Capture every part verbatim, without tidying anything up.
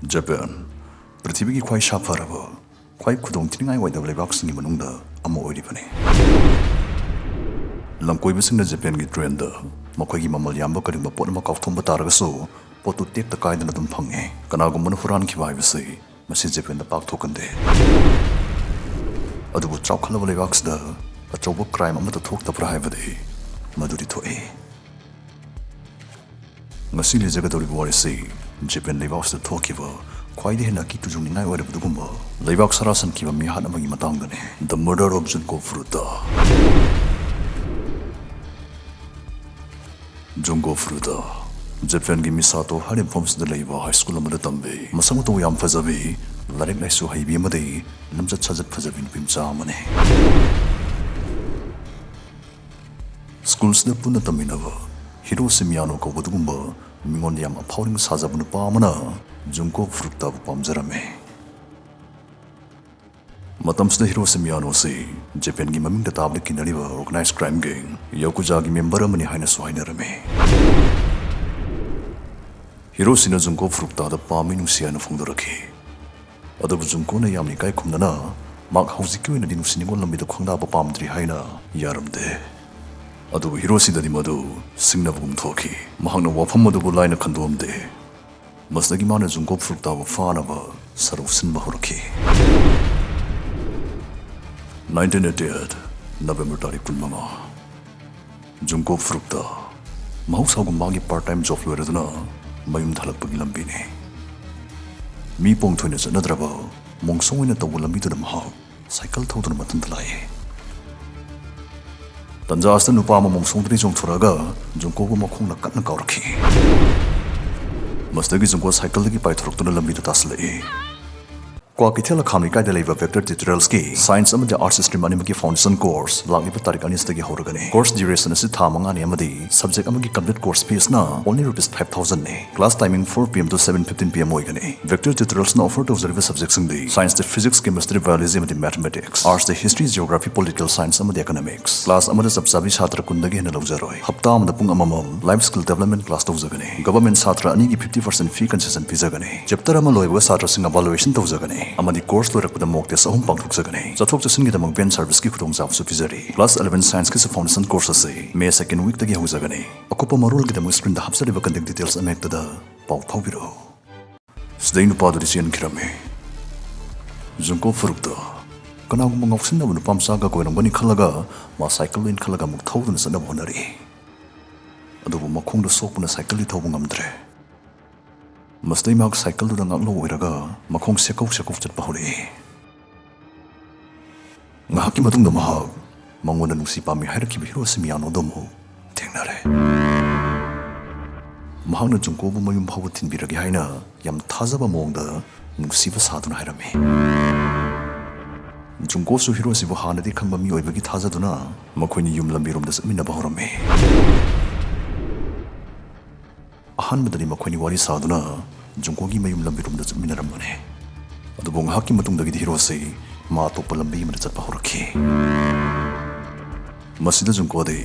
Japan, ꯄ꯭ꯔꯤꯊꯤꯕꯤꯒꯤ ꯈ꯭ꯋꯥꯏ ꯁꯥꯐꯔꯕ, ꯈ꯭ꯋꯥꯏ ꯈꯨꯗꯣꯡꯊꯤꯅꯤꯡꯉꯥꯏ ꯑꯣꯏꯗꯕ ꯂꯩꯕꯥꯛꯁꯤꯡꯒꯤ ꯃꯅꯨꯡꯗ ꯑꯃ ꯑꯣꯏꯔꯤꯕꯅꯤ꯫ ꯂꯝꯀꯣꯏꯕꯁꯤꯡꯅ ꯖꯄꯥꯟꯒꯤ ꯇ꯭ꯔꯦꯟꯗ ꯃꯈꯣꯏꯒꯤ ꯃꯃꯜ ꯌꯥꯝꯕ ꯀꯔꯤꯒꯨꯝꯕ ꯄꯣꯠ ꯑꯃ ꯀꯥꯎꯊꯣꯛꯕ ꯇꯥꯔꯒꯁꯨ, ꯄꯣꯠꯇꯨ ꯇꯦꯛꯇ ꯀꯥꯏꯗꯅ ꯑꯗꯨꯝ ꯐꯪꯉꯤ꯫ ꯀꯅꯥꯒꯨꯝꯕꯅ ꯍꯨꯔꯥꯟꯈꯤꯕ ꯍꯥꯏꯕꯁꯤ ꯃꯁꯤ ꯖꯄꯥꯟꯗ ꯄꯥꯛ ꯊꯣꯛꯀꯟꯗꯦ꯫ ꯑꯗꯨꯕꯨ ꯆꯥꯎꯈꯠꯂꯕ ꯂꯩꯕꯥꯛꯁꯤꯗ ꯑꯆꯧꯕ ꯀ꯭ꯔꯥꯏꯝ ꯑꯃꯠꯇ ꯊꯣꯛꯇꯕ꯭ꯔꯥ ꯍꯥꯏꯕꯗꯤ ꯃꯗꯨꯗꯤ ꯊꯣꯛꯏ꯫ ꯉꯁꯤ ꯂꯤꯖꯒꯗꯧꯔꯤꯕ ꯋꯥꯔꯤꯁꯤ ꯖꯄꯥꯟ ꯂꯩꯕꯥꯛꯁꯤꯗ ꯊꯣꯛꯈꯤꯕ ꯈ꯭ꯋꯥꯏꯗꯒꯤ ꯍꯦꯟꯅ ꯑꯀꯤ ꯇꯨꯖꯨꯡꯅꯤꯡꯉꯥꯏ ꯑꯣꯏꯔꯕ ꯑꯗꯨꯒꯨꯝꯕ ꯂꯩꯕꯥꯛ ꯁꯔꯥ ꯁꯟꯈꯤꯕ ꯃꯤꯍꯥꯠ ꯑꯃꯒꯤ ꯃꯇꯥꯡꯗꯅꯤ꯫ The Murder of Junko Furuta꯫ ꯖꯨꯡꯀꯣ ꯐꯨꯔꯨꯇꯥ ꯖꯄꯥꯟꯒꯤ ꯃꯤꯁꯥꯇꯣ ꯍꯥꯏꯔꯤꯕ ꯃꯐꯝꯁꯤꯗ ꯂꯩꯕ ꯍꯥꯏ ꯁ꯭ꯀꯨꯜ ꯑꯃꯗ ꯇꯝꯕꯤ꯫ ꯃꯁꯛ ꯃꯇꯧ ꯌꯥꯝ ꯐꯖꯕꯤ, ꯂꯥꯏꯔꯤꯛ ꯂꯥꯏꯁꯨ ꯍꯩꯕꯤ ꯑꯃꯗꯤ ꯂꯝꯆꯠ ꯁꯥꯖꯠ ꯐꯖꯕꯤ ꯅꯨꯄꯤ ꯃꯆꯥ ꯑꯃꯅꯤ꯫ ꯁ꯭ꯀꯨꯜꯁꯤꯗ ꯄꯨꯟꯅ ꯇꯝꯃꯤꯟꯅꯕ ꯍꯤꯔꯣꯁꯤ ꯃꯤꯌꯥꯅꯣ ꯀꯧꯕ ꯑꯗꯨꯒꯨꯝꯕ ꯃꯤꯉꯣꯟꯗ ꯌꯥꯝ ꯑꯐꯥꯎꯔꯤꯡ ꯁꯥꯖꯕ ꯅꯨꯄꯥ ꯑꯃꯅ ꯖꯨꯡꯀꯣ ꯐꯨꯔꯨꯇꯥꯕꯨ ꯄꯥꯝꯖꯔꯝꯃꯤ꯫ ꯃꯇꯝꯁꯤꯗ ꯍꯤꯔꯣꯁꯤ ꯃꯤꯌꯥꯅꯣꯁꯤ ꯖꯄꯥꯟꯒꯤ ꯃꯃꯤꯡꯗ ꯇꯥꯕꯗ ꯀꯤꯅꯔꯤꯕ organized crime gang ꯌꯥꯀꯨꯖꯥꯒꯤ ꯃꯦꯝꯕꯔ ꯑꯃꯅꯤ ꯍꯥꯏꯅꯁꯨ ꯍꯥꯏꯅꯔꯝꯃꯤ꯫ ꯍꯤꯔꯣꯁꯤꯅ ꯖꯨꯡꯀꯣ ꯐꯨꯔꯨꯛꯇꯥꯗ ꯄꯥꯝꯃꯤ, ꯅꯨꯡꯁꯤ ꯍꯥꯏꯅ ꯐꯣꯡꯗꯣꯔꯛꯈꯤ꯫ ꯑꯗꯨꯕꯨ ꯖꯨꯡꯀꯣꯅ ꯌꯥꯝꯅ ꯏꯀꯥꯏ ꯈꯨꯝꯅꯅ ꯃꯍꯥꯛ ꯍꯧꯖꯤꯛꯀꯤ ꯑꯣꯏꯅꯗꯤ ꯅꯨꯡꯁꯤ ꯅꯨꯡꯉꯣꯜ ꯂꯝꯕꯤꯗ ꯈꯣꯡꯗꯥꯕ ꯄꯥꯝꯗ꯭ꯔꯤ ꯍꯥꯏꯅ ꯌꯥꯔꯝꯗꯦ꯫ ꯑꯗꯨꯕꯨ ꯍꯤꯔꯣꯁꯤꯗꯗꯤ ꯃꯗꯨ ꯁꯤꯡꯅꯕꯒꯨꯝ ꯊꯣꯛꯈꯤ꯫ ꯃꯍꯥꯛꯅ ꯋꯥꯐꯝ ꯑꯗꯨꯕꯨ ꯂꯥꯏꯅ ꯈꯟꯗꯣꯛꯂꯝꯗꯦ꯫ ꯃꯁꯤꯗꯒꯤ ꯃꯥꯅ ꯖꯨꯡꯀꯣ ꯐꯨꯔꯨꯛꯇꯥꯕꯨ ꯐꯥꯅꯕ ꯁꯔꯨ ꯁꯤꯟꯕ ꯍꯧꯔꯛꯈꯤ꯫ Nineteen eighty eight November ꯇꯥꯔꯤꯛ ꯀꯨꯟꯃꯉꯥ꯫ ꯖꯨꯡꯀꯣ ꯐꯨꯔꯨꯛꯇꯥ ꯃꯍꯧꯁꯥꯒꯨꯝ ꯃꯥꯒꯤ part time job ꯂꯣꯏꯔꯗꯨꯅ ꯃꯌꯨꯝꯗ ꯍꯜꯂꯛꯄꯒꯤ ꯂꯝꯕꯤꯅꯤ꯫ ꯃꯤ ꯄꯣꯡ ꯊꯣꯏꯅ ꯆꯠꯅꯗ꯭ꯔꯕ ꯃꯣꯡꯁꯣꯡ ꯑꯣꯏꯅ ꯇꯧꯕ ꯂꯝꯕꯤꯗꯨꯗ ꯃꯍꯥꯛ ꯁꯥꯏꯀꯜ ꯊꯧꯗꯨꯅ ꯃꯊꯟꯇ ꯂꯥꯛꯏ꯫ ꯇꯟꯖꯥ ꯑꯁꯤꯗ ꯅꯨꯄꯥ ꯑꯃ ꯃꯣꯡꯁꯣꯡꯗꯒꯤ ꯆꯣꯡꯊꯣꯔꯛꯑꯒ ꯖꯨꯡꯀꯣꯕꯨ ꯃꯈꯣꯡꯅ ꯀꯟꯅ ꯀꯥꯎꯔꯛꯈꯤ꯫ ꯃꯁꯤꯗꯒꯤ ꯖꯨꯡꯀꯣ ꯁꯥꯏꯀꯜꯗꯒꯤ ꯄꯥꯏꯊꯣꯔꯛꯇꯨꯅ ꯂꯝꯕꯤꯗ ꯇꯥꯁꯤꯜꯂꯛꯏ꯫ ꯀ꯭ꯋꯥꯀꯩꯊꯦꯜ ꯂꯈꯥꯝ ꯂꯩꯀꯥꯏꯗ ꯂꯩꯕ Vector Tutorials ꯀꯤ Science ꯑꯃꯗꯤ Arts Stream ꯑꯅꯤꯃꯛꯀꯤ Foundation Course ꯂꯥꯛꯂꯤꯕ ꯇꯥꯔꯤꯛ ꯑꯅꯤꯁꯤꯗꯒꯤ ꯍꯧꯔꯒꯅꯤ꯫ Course duration ꯑꯁꯤ ꯊꯥ ꯃꯉꯥꯅꯤ ꯑꯃꯗꯤ subject ꯑꯃꯒꯤ complete course fees ꯅ only rupees five thousand ꯅꯤ꯫ Class timing four P M to seven fifteen P M ꯑꯣꯏꯒꯅꯤ꯫ Vector Tutorials ꯅ offer ꯇꯧꯖꯔꯤꯕ subject ꯁꯤꯡꯗꯤ Science ꯇ Physics, Chemistry, Biology ꯑꯃꯗꯤ Mathematics, Arts ꯇ History, Geography, Political Science ꯑꯃꯗꯤ Economics꯫ Class ꯑꯃꯗ ꯆꯞ ꯆꯥꯕꯤ ꯁꯥꯇ꯭ꯔ ꯀꯨꯟꯗꯒꯤ ꯍꯦꯟꯅ ꯂꯧꯖꯔꯣꯏ꯫ ꯍꯞꯇꯥ ꯑꯃꯗ ꯄꯨꯡ ꯑꯃꯃꯝ life skill development class ꯇꯧꯖꯒꯅꯤ꯫ Government ꯁꯥꯇ꯭ꯔ ꯑꯅꯤꯒꯤ fifty percent fee concession ꯄꯤꯖꯒꯅꯤ꯫ Chapter ꯑꯃ ꯂꯣꯏꯕꯒ ꯁꯥꯇ꯭ꯔꯁꯤꯡ evaluation ꯇꯧꯖꯒꯅꯤ ꯑꯃꯗꯤ course ꯂꯣꯏꯔꯛꯄꯗ mock test ꯑꯍꯨꯝ ꯄꯥꯡꯊꯣꯛꯆꯒꯅꯤ꯫ ꯆꯠꯊꯣꯛ ꯆꯠꯁꯤꯟꯒꯤꯗꯃꯛ van service ꯀꯤ ꯈꯨꯗꯣꯡꯆꯥꯕꯁꯨ ꯄꯤꯖꯔꯤ꯫ Class eleven Science ꯀꯤꯁꯨ Foundation Course ꯑꯁꯤ May second week ꯇꯒꯤ ꯍꯧꯖꯒꯅꯤ꯫ ꯑꯀꯨꯞꯄ ꯃꯔꯣꯜꯒꯤꯗꯃꯛ screen ꯗ ꯍꯥꯞꯆꯔꯤꯕ contact details ꯑꯃꯍꯦꯛꯇꯗ ꯄꯥꯎ ꯐꯥꯎꯕꯤꯔꯛꯎ꯫ ꯁꯤꯗꯩ ꯅꯨꯄꯥꯗꯨꯗꯤ ꯆꯦꯟꯈꯤꯔꯝꯃꯤ꯫ ꯖꯨꯡꯀꯣ ꯐꯨꯔꯨꯞꯇ ꯀꯅꯥꯒꯨꯝꯕ ꯉꯥꯎꯁꯤꯟꯅꯕ ꯅꯨꯄꯥ ꯃꯆꯥꯒ ꯀꯣꯏꯔꯝꯒꯅꯤ ꯈꯜꯂꯒ ꯃꯥ cycle ꯗꯨ ꯏꯟꯈꯠꯂꯒ ꯑꯃꯨꯛ ꯊꯧꯗꯨꯅ ꯆꯠꯅꯕ ꯍꯣꯠꯅꯔꯛꯏ꯫ ꯑꯗꯨꯕꯨ ꯃꯈꯣꯡꯗ ꯁꯣꯛꯄꯅ cycle ꯗꯤ ꯊꯧꯕ ꯉꯝꯗ꯭ꯔꯦ꯫ ꯃꯁꯤꯗꯩ ꯃꯍꯥꯛ cycle ꯗꯨꯗ ꯉꯥꯛꯂꯧ ꯑꯣꯏꯔꯒ ꯃꯈꯣꯡ ꯁꯦꯀꯧ ꯁꯦꯀꯧ ꯆꯠꯄ ꯍꯧꯔꯛꯏ꯫ ꯉꯥꯏꯍꯥꯛꯀꯤ ꯃꯇꯨꯡꯗ ꯃꯍꯥꯛ ꯃꯉꯣꯟꯗ ꯅꯨꯡꯁꯤ ꯄꯥꯝꯃꯤ ꯍꯥꯏꯔꯛꯈꯤꯕ ꯍꯤꯔꯣꯁꯤ ꯃꯤꯌꯥꯅꯣꯗꯣ ꯑꯃꯨꯛ ꯊꯦꯡꯅꯔꯦ꯫ ꯃꯍꯥꯛꯅ ꯖꯨꯡꯀꯣꯕꯨ ꯃꯌꯨꯝ ꯐꯥꯎꯕ ꯊꯤꯟꯕꯤꯔꯒꯦ ꯍꯥꯏꯅ ꯌꯥꯝ ꯊꯥꯖꯕ ꯃꯑꯣꯡꯗ ꯅꯨꯡꯁꯤꯕ ꯁꯥꯗꯨꯅ ꯍꯥꯏꯔꯝꯃꯤ꯫ ꯖꯨꯡꯀꯣꯁꯨ ꯍꯤꯔꯣꯁꯤꯕꯨ ꯍꯥꯟꯅꯗꯤ ꯈꯪꯕ ꯃꯤ ꯑꯣꯏꯕꯒꯤ ꯊꯥꯖꯗꯨꯅ ꯃꯈꯣꯏꯅꯤ ꯌꯨꯝ ꯂꯝꯕꯤꯔꯣꯝꯗ ꯆꯠꯃꯤꯟꯅꯕ ꯍꯧꯔꯝꯃꯤ꯫ ꯑꯍꯥꯟꯕꯗꯗꯤ ꯃꯈꯣꯏꯅꯤ ꯋꯥꯔꯤ ꯁꯥꯗꯨꯅ ꯖꯨꯡꯀꯣꯒꯤ ꯃꯌꯨꯝ ꯂꯝꯕꯤꯔꯣꯝꯗ ꯆꯠꯃꯤꯟꯅꯔꯝꯕꯅꯤ꯫ ꯑꯗꯨꯕꯨ ꯉꯥꯏꯍꯥꯛꯀꯤ ꯃꯇꯨꯡꯗꯒꯤꯗꯤ ꯍꯤꯔꯣꯁꯤ ꯃꯥ ꯑꯇꯣꯞꯄ ꯂꯝꯕꯤ ꯑꯃꯗ ꯆꯠꯄ ꯍꯧꯔꯛꯈꯤ꯫ ꯃꯁꯤꯗ ꯖꯨꯡꯀꯣꯗꯤ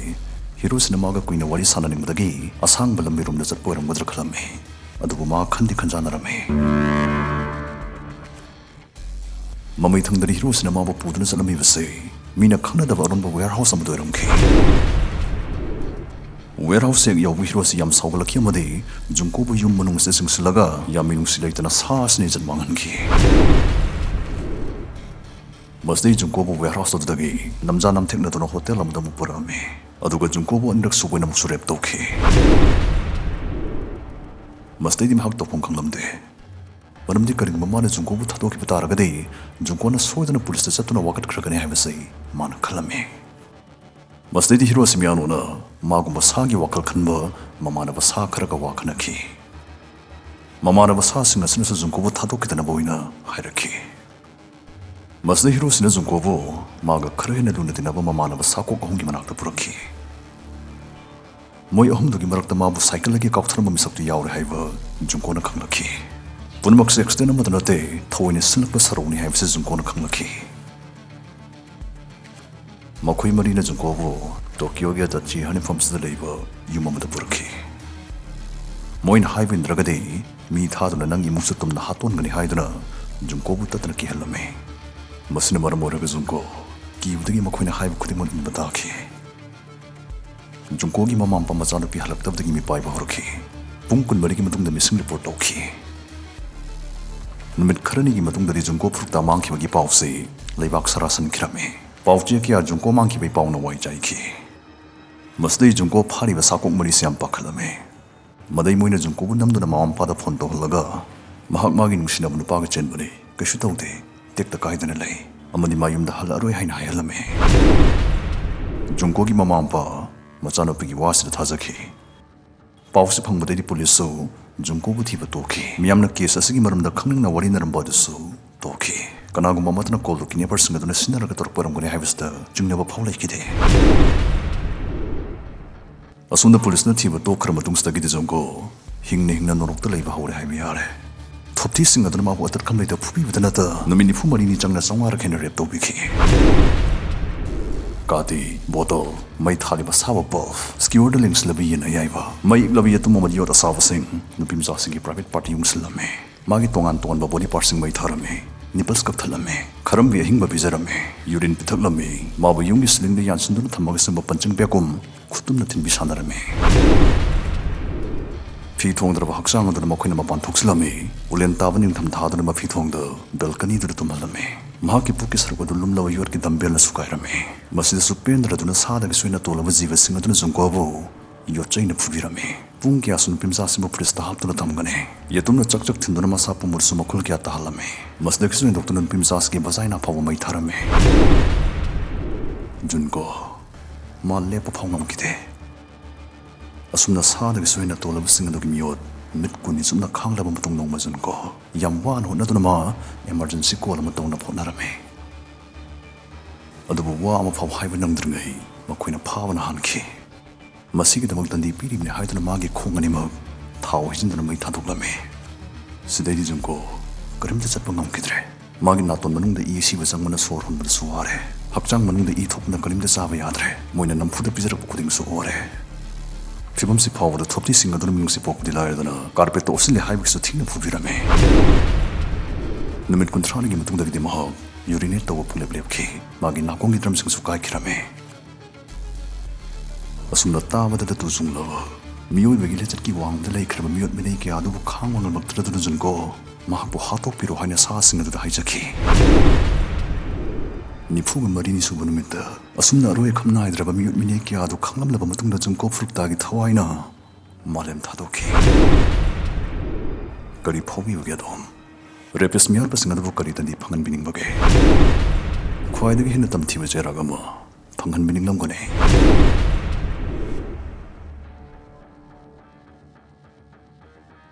ꯍꯤꯔꯣꯁꯤꯅ ꯃꯥꯒ ꯀꯨꯏꯅ ꯋꯥꯔꯤ ꯁꯥꯟꯅꯅꯤꯡꯕꯗꯒꯤ ꯑꯁꯥꯡꯕ ꯂꯝꯕꯤꯔꯣꯝꯗ ꯆꯠꯄ ꯑꯣꯏꯔꯝꯒꯗ꯭ꯔꯥ ꯈꯜꯂꯝꯃꯤ꯫ ꯑꯗꯨꯕꯨ ꯃꯥ ꯈꯟꯗꯤ ꯈꯟꯖꯥꯟꯅꯔꯝꯃꯤ꯫ ꯃꯃꯩꯊꯪꯗꯅ ꯍꯤꯔꯣꯁꯤꯅ ꯃꯥꯕꯨ ꯄꯨꯗꯨꯅ ꯆꯠꯂꯝꯃꯤꯕꯁꯤ ꯃꯤꯅ ꯈꯪꯅꯗꯕ ꯑꯔꯣꯟꯕ warehouse ꯑꯃꯗ ꯑꯣꯏꯔꯝꯈꯤ꯫ Warehouse ꯍꯦꯛ ꯌꯧꯕ ꯍꯤꯔꯣꯁꯤ ꯌꯥꯝ ꯁꯥꯎꯒꯠꯂꯛꯈꯤ ꯑꯃꯗꯤ ꯖꯨꯡꯀꯣꯕꯨ ꯌꯨꯝ ꯃꯅꯨꯡꯁꯤꯗ ꯆꯤꯡꯁꯤꯜꯂꯒ ꯌꯥꯝ ꯃꯤꯅꯨꯡꯁꯤ ꯂꯩꯇꯅ ꯁꯥ ꯑꯁꯤꯅ ꯏꯖꯠ ꯃꯥꯡꯍꯟꯈꯤ꯫ ꯃꯁꯤꯗꯩ ꯖꯨꯡꯀꯣꯕꯨ warehouse ꯑꯗꯨꯗꯒꯤ ꯅꯝꯖꯥ ꯅꯝꯊꯦꯛꯅꯗꯨꯅ hotel ꯑꯃꯗ ꯑꯃꯨꯛ ꯄꯨꯔꯛꯑꯝꯃꯤ꯫ ꯑꯗꯨꯒ ꯖꯨꯡꯀꯣꯕꯨ ꯑꯅꯤꯔꯛ ꯁꯨꯕ ꯑꯣꯏꯅ ꯑꯃꯨꯛꯁꯨ rape ꯇꯧꯈꯤ꯫ ꯃꯁꯤꯗꯩꯗꯤ ꯃꯍꯥꯛ ꯇꯧꯐꯝ ꯈꯪꯂꯝꯗꯦ꯫ ꯃꯔꯝꯗꯤ ꯀꯔꯤꯒꯨꯝꯕ ꯃꯥꯅ ꯖꯨꯡꯀꯣꯕꯨ ꯊꯥꯗꯣꯛꯈꯤꯕ ꯇꯥꯔꯒꯗꯤ ꯖꯨꯡꯀꯣꯅ ꯁꯣꯏꯗꯅ ꯄꯨꯂꯤꯁꯇ ꯆꯠꯇꯨꯅ ꯋꯥꯀꯠꯈ꯭ꯔꯒꯅꯤ ꯍꯥꯏꯕꯁꯤ ꯃꯥꯅ ꯈꯜꯂꯝꯃꯤ꯫ ꯃꯁꯤꯗꯩꯗꯤ ꯍꯤꯔꯣ ꯁꯤꯃꯤꯌꯥꯅꯣꯅ ꯃꯥꯒꯨꯝꯕ ꯁꯥꯒꯤ ꯋꯥꯈꯜ ꯈꯟꯕ ꯃꯃꯥꯟꯅꯕ ꯁꯥ ꯈꯔꯒ ꯋꯥ ꯈꯟꯅꯈꯤ꯫ ꯃꯃꯥꯟꯅꯕ ꯁꯥꯁꯤꯡ ꯑꯁꯤꯅꯁꯨ ꯖꯨꯡꯀꯣꯕꯨ ꯊꯥꯗꯣꯛꯈꯤꯗꯅꯕ ꯑꯣꯏꯅ ꯍꯥꯏꯔꯛꯈꯤ꯫ ꯃꯁꯤꯗ ꯍꯤꯔꯣꯁꯤꯅ ꯖꯨꯡꯀꯣꯕꯨ ꯃꯥꯒ ꯈꯔ ꯍꯦꯟꯅ ꯂꯨꯅ ꯇꯤꯟꯅꯕ ꯃꯃꯥꯟꯅꯕ ꯁꯥ ꯀꯣꯛ ꯑꯍꯨꯝꯒꯤ ꯃꯅꯥꯛꯇ ꯄꯨꯔꯛꯈꯤ꯫ ꯃꯣꯏ ꯑꯍꯨꯝꯗꯨꯒꯤ ꯃꯔꯛꯇ ꯃꯥꯕꯨ ꯁꯥꯏꯀꯜꯗꯒꯤ ꯀꯥꯎꯊꯔꯝꯕ ꯃꯤꯁꯛꯇꯨ ꯌꯥꯎꯔꯦ ꯍꯥꯏꯕ ꯖꯨꯡꯀꯣꯅ ꯈꯪꯂꯛꯈꯤ꯫ ꯄꯨꯝꯅꯃꯛꯁꯦ ꯑꯦꯛꯁꯤꯗꯦꯟ ꯑꯃꯗ ꯅꯠꯇꯦ, ꯊꯑꯣꯏꯅ ꯁꯤꯜꯂꯛꯄ ꯁꯔꯧꯅꯤ ꯍꯥꯏꯕꯁꯤ ꯖꯨꯡꯀꯣꯅ ꯈꯪꯂꯛꯈꯤ꯫ ꯃꯈꯣꯏ ꯃꯔꯤꯅ ꯖꯨꯡꯀꯣꯕꯨ ꯇꯣꯀꯤꯌꯣꯒꯤ ꯑꯗꯥꯆꯤ ꯍꯥꯏꯅꯐꯝꯁꯤꯗ ꯂꯩꯕ ꯌꯨꯝ ꯑꯃꯗ ꯄꯨꯔꯛꯈꯤ꯫ ꯃꯣꯏꯅ ꯍꯥꯏꯕ ꯏꯟꯗ꯭ꯔꯒꯗꯤ ꯃꯤ ꯊꯥꯗꯨꯅ ꯅꯪꯒꯤ ꯏꯃꯨꯡꯁꯨ ꯇꯨꯝꯅ ꯍꯥꯠꯇꯣꯟꯒꯅꯤ ꯍꯥꯏꯗꯨꯅ ꯖꯨꯡꯀꯣꯕꯨ ꯇꯠꯇꯅ ꯀꯤꯍꯜꯂꯝꯃꯤ꯫ ꯃꯁꯤꯅ ꯃꯔꯝ ꯑꯣꯏꯔꯒ ꯖꯨꯡꯀꯣ ꯀꯤꯕꯗꯒꯤ ꯃꯈꯣꯏꯅ ꯍꯥꯏꯕ ꯈꯨꯗꯤꯡꯃꯛ ꯏꯟꯕ ꯇꯥꯈꯤ꯫ ꯖꯨꯡꯀꯣꯒꯤ ꯃꯃꯥ ꯃꯄꯥ ꯃꯆꯥꯅꯨꯄꯤ ꯍꯜꯂꯛꯇꯕꯗꯒꯤ ꯃꯤꯄꯥꯏꯕ ꯍꯧꯔꯛꯈꯤ꯫ ꯄꯨꯡ ꯀꯨꯟꯃꯔꯤꯒꯤ ꯃꯇꯨꯡꯗ ꯃꯤꯁꯤꯡ ꯔꯤꯄꯣꯔꯠ ꯇꯧꯈꯤ꯫ ꯅꯨꯃꯤꯠ ꯈꯔꯅꯤꯒꯤ ꯃꯇꯨꯡꯗꯗꯤ ꯖꯨꯡꯀꯣ ꯐꯨꯔꯨꯞꯇ ꯃꯥꯡꯈꯤꯕꯒꯤ ꯄꯥꯎꯁꯤ ꯂꯩꯕꯥꯛ ꯁꯥꯔꯥ ꯁꯟꯈꯤꯔꯝꯃꯤ꯫ ꯄꯥꯎꯆꯦ ꯀꯌꯥ ꯖꯨꯡꯀꯣ ꯃꯥꯡꯈꯤꯕꯒꯤ ꯄꯥꯎꯅ ꯋꯥꯏ ꯆꯥꯏꯈꯤ꯫ ꯃꯁꯤꯗꯩ ꯖꯨꯡꯀꯣ ꯐꯥꯔꯤꯕ ꯁꯥꯀꯣꯛ ꯃꯔꯤꯁꯤ ꯌꯥꯝ ꯄꯥꯈꯠꯂꯝꯃꯤ꯫ ꯃꯗꯩ ꯃꯣꯏꯅ ꯖꯨꯡꯀꯣꯕꯨ ꯅꯝꯗꯨꯅ ꯃꯃꯥ ꯃꯄꯥꯗ ꯐꯣꯟ ꯇꯧꯍꯜꯂꯒ, "ꯃꯍꯥꯛ ꯃꯥꯒꯤ ꯅꯨꯡꯁꯤꯅꯕ ꯅꯨꯄꯥꯒ ꯆꯦꯟꯕꯅꯤ, ꯀꯩꯁꯨ ꯇꯧꯗꯦ, ꯇꯦꯛꯇ ꯀꯥꯏꯗꯅ ꯂꯩ, ꯑꯃꯗꯤ ꯃꯥ ꯌꯨꯝꯗ ꯍꯜꯂꯛꯑꯔꯣꯏ" ꯍꯥꯏꯅ ꯍꯥꯏꯍꯜꯂꯝꯃꯤ꯫ ꯖꯨꯡꯀꯣꯒꯤ ꯃꯃꯥ ꯃꯄꯥ, ꯃꯆꯥꯅꯨꯄꯤꯒꯤ ꯋꯥꯁꯤꯗ ꯊꯥꯖꯈꯤ꯫ ꯄꯥꯎꯁꯤ ꯐꯪꯕꯗꯩꯗꯤ ꯄꯨꯂꯤꯁꯁꯨ ꯖꯨꯡꯀꯣꯕꯨ ꯊꯤꯕ ꯇꯣꯛꯈꯤ꯫ ꯃꯤꯌꯥꯝꯅ ꯀꯦꯁ ꯑꯁꯤꯒꯤ ꯃꯔꯝꯗ ꯈꯪꯅꯤꯡꯅ ꯋꯥꯔꯤꯅꯔꯝꯕ ꯑꯗꯨꯁꯨ ꯇꯣꯛꯈꯤ꯫ ꯀꯅꯥꯒꯨꯝꯕ ꯑꯃꯠꯇꯅ ꯀꯣꯜꯗꯨ ꯀꯤꯗꯅꯦꯄꯔꯁꯤꯡ ꯑꯗꯨꯅ ꯁꯤꯖꯤꯟꯅꯔꯒ ꯇꯧꯔꯛꯄ ꯑꯣꯏꯔꯝꯒꯅꯤ ꯍꯥꯏꯕꯁꯤꯗ ꯆꯤꯡꯅꯕ ꯐꯥꯎ ꯂꯩꯈꯤꯗꯦ꯫ ꯑꯁꯣꯝꯗ ꯄꯨꯂꯤꯁꯅ ꯊꯤꯕ ꯇꯣꯛꯈ꯭ꯔ ꯃꯇꯨꯡꯁꯤꯗꯒꯤꯗꯤ ꯖꯨꯡꯀꯣ ꯍꯤꯡꯅ ꯍꯤꯡꯅ ꯅꯣꯔꯣꯛꯇ ꯂꯩꯕ ꯍꯧꯔꯦ ꯍꯥꯏꯕ ꯌꯥꯔꯦ꯫ ꯊꯣꯞꯊꯤꯁꯤꯡ ꯑꯗꯨꯅ ꯃꯥꯕꯨ ꯑꯇꯠꯈꯝ ꯂꯩꯇ ꯐꯨꯕꯤꯕꯗ ꯅꯠꯇ ꯅꯨꯃꯤꯠ ꯅꯤꯐꯨ ꯃꯔꯤꯅꯤ ꯆꯪꯅ ꯆꯥꯝꯃꯉꯥꯔꯛ ꯍꯦꯟꯅ ꯔꯦꯞ ꯇꯧꯕꯤꯈꯤ꯫ ꯀꯥꯇꯤ, ꯕꯣꯇꯜ, ꯃꯩ ꯊꯥꯜꯂꯤꯕ ꯁꯥꯕ ꯕꯜꯕ, ꯁ꯭ꯀꯤꯌꯣꯔꯗ ꯂꯦꯡꯁꯤꯜꯂꯕ ꯌꯦꯟ ꯑꯌꯥꯏꯕ, ꯃꯩ ꯏꯛꯂꯕ ꯌꯦꯇꯨꯝ ꯑꯃꯗꯤ ꯌꯣꯠ ꯑꯁꯥꯕꯁꯤꯡ ꯅꯨꯄꯤ ꯃꯆꯥꯁꯤꯡꯒꯤ ꯄ꯭ꯔꯥꯏꯚꯦꯠ ꯄꯥꯔꯇꯤ ꯌꯨꯡꯁꯤꯜꯂꯝꯃꯤ꯫ ꯃꯥꯒꯤ ꯇꯣꯉꯥꯟ ꯇꯣꯉꯥꯟꯕ ꯕꯣꯗꯤ ꯄꯥꯔꯠꯁꯤꯡ ꯃꯩ ꯊꯥꯔꯝꯃꯤ꯫ ꯅꯤꯄꯜꯁ ꯀꯛꯊꯠꯂꯝꯃꯤ꯫ ꯈꯔꯝꯕꯤ ꯑꯍꯤꯡꯕ ꯄꯤꯖꯔꯝꯃꯤ꯫ ꯌꯨꯔꯤꯟ ꯄꯤꯊꯛꯂꯝꯃꯤ꯫ ꯃꯥꯕꯨ ꯌꯨꯝꯒꯤ ꯁꯤꯂꯤꯡꯗ ꯌꯥꯟꯁꯤꯟꯗꯨꯅ ꯊꯝꯃꯒ ꯁꯦꯝꯕ ꯄꯟꯆꯤꯡ ꯕꯦꯒꯨꯝ ꯈꯨꯠꯇꯨꯝꯅ ꯊꯤꯟꯕꯤ ꯁꯥꯟꯅꯔꯝꯃꯤ꯫ ꯐꯤ ꯊꯣꯡꯗ꯭ꯔꯕ ꯍꯛꯆꯥꯡ ꯑꯗꯨꯅ ꯃꯈꯣꯏꯅ ꯃꯄꯥꯟ ꯊꯣꯛꯆꯤꯜꯂꯝꯃꯤ꯫ ꯎꯂꯦꯟ ꯇꯥꯕ ꯅꯤꯡꯊꯝ ꯊꯥꯗꯨꯅ ꯃꯐꯤ ꯊꯣꯡꯗ ꯕꯦꯜꯀꯅꯤꯗꯨꯗ ꯇꯨꯝꯍꯜꯂꯝꯃꯤ꯫ ꯃꯍꯥꯛꯀꯤ ꯄꯨꯛꯀꯤ ꯁꯔꯨꯛ ꯑꯗꯨ ꯂꯨꯝꯂꯕ ꯌꯣꯠꯀꯤ ꯗꯝꯕꯦꯜꯅ ꯁꯨꯒꯥꯏꯔꯝꯃꯤ꯫ ꯃꯁꯤꯗꯁꯨ ꯄꯦꯟꯗ꯭ꯔꯗꯨꯅ ꯁꯥꯗꯒꯤ ꯁꯣꯏꯅ ꯇꯣꯜꯂꯕ ꯖꯤꯕꯁꯤꯡ ꯑꯗꯨꯅ ꯖꯨꯡꯀꯣꯕꯨ ꯌꯣꯠꯆꯩꯅ ꯐꯨꯕꯤꯔꯝꯃꯤ꯫ ꯄꯨꯡ ꯀꯌꯥꯁꯨ ꯅꯨꯄꯤ ꯃꯆꯥꯁꯤꯕꯨ ꯐ꯭ꯔꯤꯖꯇ ꯍꯥꯞꯇꯨꯅ ꯊꯝꯒꯅꯤ꯫ ꯌꯦꯇꯨꯝꯅ ꯆꯛ ꯆꯛ ꯊꯤꯟꯗꯨꯅ ꯃꯁꯥ ꯄꯨꯝꯃꯨꯔꯁꯨ ꯃꯈꯨꯜ ꯀꯌꯥ ꯇꯥꯍꯜꯂꯝꯃꯤ꯫ ꯃꯁꯤꯗꯒꯤꯁꯨ ꯍꯦꯟꯗꯣꯛꯇꯨꯅ ꯅꯨꯄꯤ ꯃꯆꯥꯁꯤꯒꯤ ꯚꯖꯥꯏꯅꯥ ꯐꯥꯎꯕ ꯃꯩ ꯊꯥꯔꯝꯃꯤ꯫ ꯖꯨꯟꯀꯣ, ꯃꯥ ꯂꯦꯞꯄ ꯐꯥꯎ ꯉꯝꯈꯤꯗꯦ꯫ ꯑꯁꯨꯝꯅ ꯁꯥꯗꯒꯤꯁꯨ ꯍꯦꯟꯅ ꯇꯣꯜꯂꯕꯁꯤꯡ ꯑꯗꯨꯒꯤ ꯃꯤꯑꯣꯠ ꯅꯨꯃꯤꯠ ꯀꯨꯟꯅꯤ ꯆꯨꯞꯅ ꯈꯥꯡꯂꯕ ꯃꯇꯨꯡ, ꯅꯣꯡꯃ ꯖꯨꯟꯀꯣ ꯌꯥꯝ ꯋꯥꯅ ꯍꯣꯠꯅꯗꯨꯅ ꯃꯥ emergency call ꯑꯃ ꯇꯧꯅꯕ ꯍꯣꯠꯅꯔꯝꯃꯤ꯫ ꯑꯗꯨꯕꯨ ꯋꯥ ꯑꯃ ꯐꯥꯎ ꯍꯥꯏꯕ ꯅꯪꯗ꯭ꯔꯤꯉꯩ ꯃꯈꯣꯏꯅ ꯐꯥꯕꯅ ꯍꯥꯟꯈꯤ꯫ ꯃꯁꯤꯒꯤꯗꯃꯛ ꯗꯟꯗꯤ ꯄꯤꯔꯤꯕꯅꯤ ꯍꯥꯏꯗꯨꯅ ꯃꯥꯒꯤ ꯈꯣꯡ ꯑꯅꯤꯃꯛ ꯊꯥꯎ ꯍꯩꯖꯤꯟꯗꯨꯅ ꯃꯩ ꯊꯥꯗꯣꯛꯂꯝꯃꯤ꯫ ꯁꯤꯗꯩꯗꯤ ꯖꯨꯟꯀꯣ ꯀꯔꯤꯝꯇ ꯆꯠꯄ ꯉꯝꯈꯤꯗ꯭ꯔꯦ꯫ ꯃꯥꯒꯤ ꯅꯥꯇꯣꯟ ꯃꯅꯨꯡꯗ ꯏ ꯁꯤꯕ ꯆꯪꯕꯅ ꯁꯣꯔ ꯍꯣꯟꯕꯗꯁꯨ ꯋꯥꯔꯦ꯫ ꯍꯛꯆꯥꯡ ꯃꯅꯨꯡꯗ ꯏ ꯊꯣꯛꯄꯅ ꯀꯔꯤꯝꯇ ꯆꯥꯕ ꯌꯥꯗ꯭ꯔꯦ꯫ ꯃꯣꯏꯅ ꯅꯝꯐꯨꯗ ꯄꯤꯖꯔꯛꯄ ꯈꯨꯗꯤꯡꯁꯨ ꯑꯣꯔꯦ꯫ ꯐꯤꯕꯝꯁꯤ ꯐꯥꯎꯕꯗ ꯊꯣꯞꯇꯤ ꯁꯤꯡ ꯑꯗꯨꯅ ꯃꯤꯅꯨꯡꯁꯤ ꯄꯣꯛꯄꯗꯤ ꯂꯥꯏꯔꯗꯅ, carpetꯇ ꯑꯣꯞꯁꯤꯜꯂꯦ ꯍꯥꯏꯕꯒꯤꯁꯨ ꯊꯤꯅ ꯐꯨꯕꯤꯔꯝꯃꯤ꯫ ꯅꯨꯃꯤꯠ ꯀꯨꯟꯊ꯭ꯔꯥꯅꯤꯒꯤ ꯃꯇꯨꯡꯗꯒꯤꯗꯤ ꯃꯍꯥꯛ urinate ꯇꯧꯕ ꯄꯨꯡꯂꯦꯞ ꯂꯦꯞꯈꯤ꯫ ꯃꯥꯒꯤ ꯅꯥꯀꯣꯡꯒꯤ ꯗ꯭ꯔꯝꯁꯤꯡꯁꯨ ꯀꯥꯏꯈꯤꯔꯝꯃꯤ꯫ ꯑꯁꯨꯝꯅ ꯇꯥꯕꯗ ꯇꯨ ꯆꯨꯡꯂꯕ ꯃꯤꯑꯣꯏꯕꯒꯤ ꯂꯤꯆꯠꯀꯤ ꯋꯥꯡꯃꯗ ꯂꯩꯈ꯭ꯔꯕ ꯃꯤꯑꯣꯠ ꯃꯤꯅꯩ ꯀꯌꯥ ꯑꯗꯨꯕꯨ ꯈꯥꯡꯕ ꯉꯝꯂꯛꯇ꯭ꯔꯗꯨꯅ ꯖꯨꯟꯀꯣ ꯃꯍꯥꯛꯄꯨ ꯍꯥꯠꯇꯣꯛꯄꯤꯔꯣ ꯍꯥꯏꯅ ꯁꯥꯁꯤꯡ ꯑꯗꯨꯗ ꯍꯥꯏꯖꯈꯤ꯫ ꯅꯤꯐꯨꯒ ꯃꯔꯤꯅꯤ ꯁꯨꯕ ꯅꯨꯃꯤꯠꯇ ꯑꯁꯨꯝꯅ ꯑꯔꯣꯏ ꯑꯈꯝ ꯅꯥꯏꯗ꯭ꯔꯕ ꯃꯤꯑꯣꯠ ꯃꯤꯅꯩ ꯀꯌꯥ ꯑꯗꯨ ꯈꯪꯂꯝꯂꯕ ꯃꯇꯨꯡꯗ ꯖꯨꯟꯀꯣ ꯐꯨꯔꯨꯞꯇꯥꯒꯤ ꯊꯋꯥꯏꯅ ꯃꯥꯂꯦꯝ ꯊꯥꯗꯣꯛꯈꯤ꯫ ꯀꯔꯤ ꯐꯥꯎꯕꯤꯕꯒꯦ ꯑꯗꯣꯝ? Rapist ꯃꯤꯑꯣꯠꯄꯁꯤꯡ ꯑꯗꯨꯕꯨ ꯀꯔꯤ ꯗꯟꯗꯤ ꯐꯪꯍꯟꯕꯤꯅꯤꯡꯕꯒꯦ? ꯈ꯭ꯋꯥꯏꯗꯒꯤ ꯍꯦꯟꯅ ꯇꯝꯊꯤꯕ ꯆꯩꯔꯥꯛ ꯑꯃ ꯐꯪꯍꯟꯕꯤꯅꯤꯡꯂꯝꯒꯅꯤ꯫